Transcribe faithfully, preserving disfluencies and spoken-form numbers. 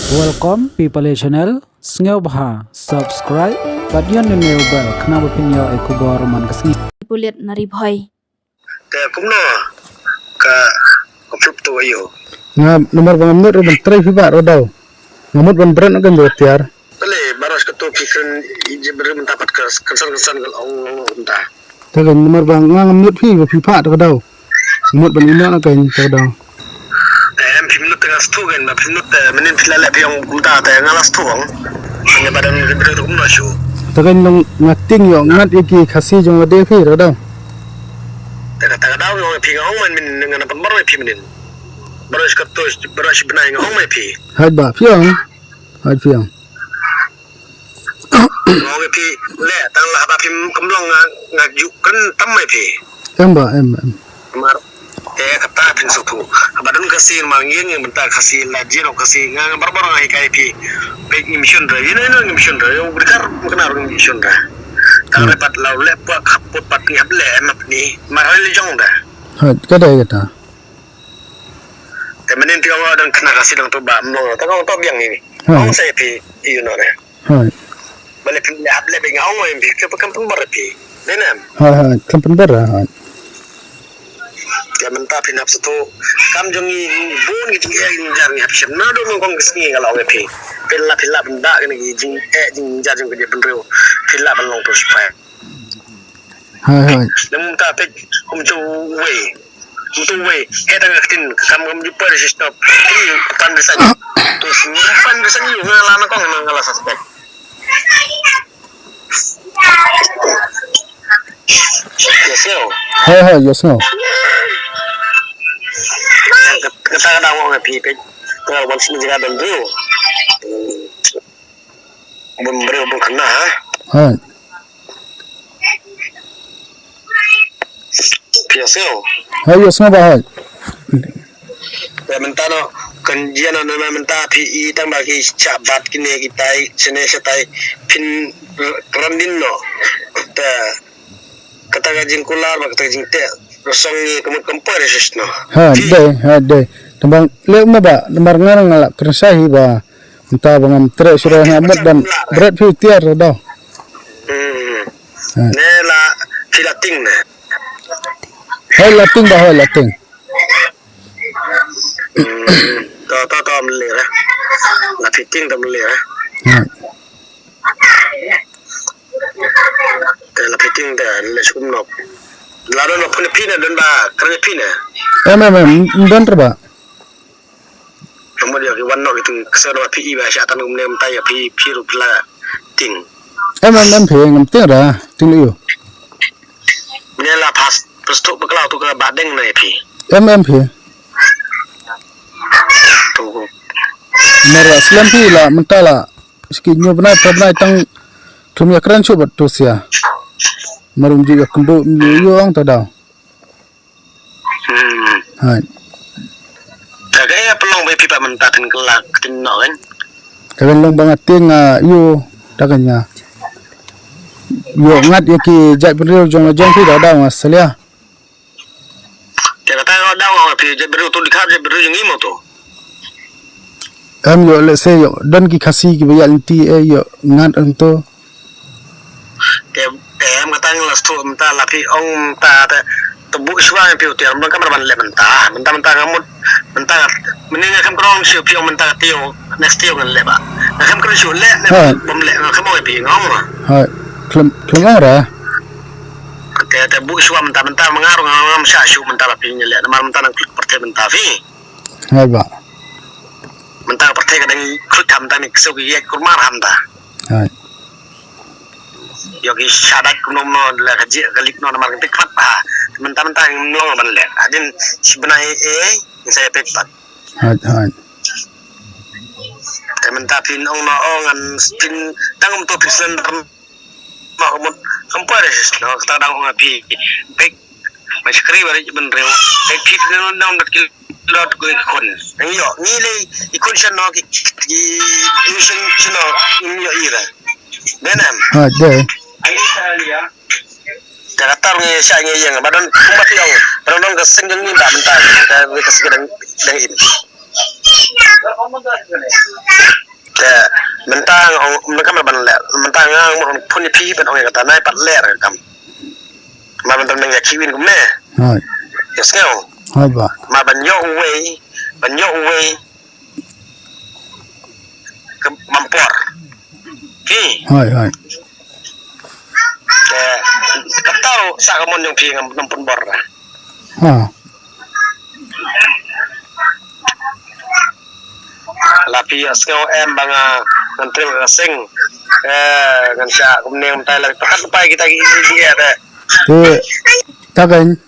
Welcome People Channel, sngewbha subscribe bad ïa une u bell khnang ba phin ïoh ïa ki khubor man ka sngi. Pulit na Ri Bhoi. Te kumno ka ka phup tu ayo. Nga number ba nga mut ruh ban trei phi ba ruh daw. Nga mut ban bret na kan do tiar. Pele baros ka tu phi kan ije beri mynta pat ka kan san kan san kan ong ong ong mynta. Te kan number ba nga nga mut phi ba phi pat ka daw. Mut ban ina na kan ta daw. Em phi mut tengah stu kan ba phi mut menin phi la le phi ong mynta te nga la stu ong. Nga badan beri tu kumno shu. Te kan nong ngating yo ngat iki Khasi jong de phi ta daw. Te kata ka daw nga ong ïa phi nga ong man min nga na pynbor ïa phi min. Baroh shi katto baroh shi bnai nga ong ïa phi. Hait ba phi ong. Hait phi ong. Nga ong ïa phi le tang lah ba phim kemlong nga nga ju kren tam ïa phi. Em ba em em. Mar eh kata phin suk tu. Ba don Khasi mar ngin ngin mynta Khasi la jin ong Khasi nga nga barbar nga hikai phi. Pek ngim shun ra yin yin ngim shun ra yo bukar kena ngim shun ra. Tang repat lau le puak hap put pat ngi hap le em hap ni mar hal le jong da. Hait ka dei kata. Te menin phi ong dang kena Khasi dang tu ba mlong ta ong to biang ni. Ong sa phi yu no ne. Hait. Bale phi le hap le bing ong ong phi ke pekan pun bar phi. Ne nam. Hait hait kan pun bar hait. Te mynta phi nap satu kam jong ngi bun ngi jing ïa ngi jar ngi hap shem na do mong kong Khasi ngi ngala ong phi. Phi la phi la benda kene ngi jing eh jing jar jong ke dia bendreu. Phi la ban long tu sipai. Hai hai. Nang ta pek kum tu wei. Kum tu wei. He tang aktin kam kam jumpa di stop. Pan resign. Tu sini pan resign yu ngala na kong ngala suspek. Yes yo. Hai hai yes no. Kata kata wong pek. Ngal wan sini jaga dan tu. Bun briew bun khynnah ha. Hai. Phi ïohsngew? Hai ïohsngew ba hai. Te mynta no kan jia no na mynta phi i tang ba ki shah bat kine kitai shane shatai phin kren din no. Te kata ka jingkular ba kata ka jingteh rasong ngi ka mut kam poi da shisha no. Ha dei ha dei. Tang ba leh ma ba namar nga nga la kren sha hi ba. Mynta ba ngam treh shuh ruh nga mut ban bret phi tiar ruh daw. Hmm. Ne la phi la ting ne. Hoi la ting ba hoi la ting. Hmm. To to to mele re. La phi ting to mele re. Ha. Te la phi ting te le shukum nok. La don ba phone phi ne don ba kren phi ne. Em em em don ter ba. Namar ïa ki wan noh ki tu ksew ba phi i ba sha tan kumne mynta ïa phi phi ruh phi la ting. Em em em phi ngam ting ra ting ïa u. Mynne la pas pas tu bakla tu ka ba deng na ïa phi. Em em phi. Tu. Mar la slem phi la mynta la ski nyu bnai pa bnai tang tum ïa kren shu bat tu sia. Mar um ju ïa kyndu um ju ïa ong ta daw. Hmm. Hai. Ta ka ïa pynlong ba phi pat mynta phin kylla ktien noh kan. Ka wen long ba nga tieng nga ïoh ta ka nya. Ïoh ngat ïa ki jait bynriew jong la jong phi da da nga salia. Te kata nga da nga phi jait bynriew tu dikha jait bynriew jong i mo tu. Em ïoh lehse ïoh don ki Khasi kiba ïaid lynti eh ïoh ngat hangto. Te em kata ngi la shu mynta la phi ong mynta te te buh shuwa ngi phi u tiar mynta kamar ban leh mynta mynta mynta nga mut mynta mynne nga khem krong shu phi ong mynta ka tiew next tiew ngan leh ba nga khem krong shu leh ne bym leh nga khem ong phi nga ong ma. Hai klem klem ong ra. Te te buh shuwa mynta mynta ma nga rung ngam sha shu mynta la phi ngi leh namar mynta nang klik pyrthei mynta phi. Hai ba. Mynta ka pyrthei ka dang khluit ha mynta ni ksew ki ïaid kurmar ha mynta. Hai. Ïoh ki shadait kumno kumno la ka jia ka lip no namar ka pit pat ba. Mynta mynta ngi mlong ban leh. Hadien shi bnai eh ngi sa ïa pit pat. Hai hai. Te mynta phin ong no ong ngan phin tang kumto phin slem. Mahmud kam poi re sis no kata dang ong phi pek ma shakri ba ri bynriew pek phi pynlong dang dat ki lot ko i khun. Ngi ïoh ngi le i khun shan no ki i shan shan no ngi ïoh i ra. Dei nam? Ha dei. Ka kata ngi sha ngi ïeng ba don kumba phi ong ba don ka seng jong ngi ba mynta ka ka seng dang dang im. Te mynta nga ong mynta ka ban leh, mynta nga ong phone ïa phi ban ong ïa kata nai pat leh ka kam. Ma ban tang ïa ki win kumne. Hoi. Ïa sngew. Hoi ba. Ma ban ïoh uwei, ban ïoh uwei. Ka bam por. Ki. Hoi, hoi. Te kata sa ka mon jong phi ngam nam pun bor. Ha. La phi ïa sngew em ba nga ngan trei ka sing. Eh, ngan sa kumne mynta la pakat pai kita ki di di eh. Te ta kan.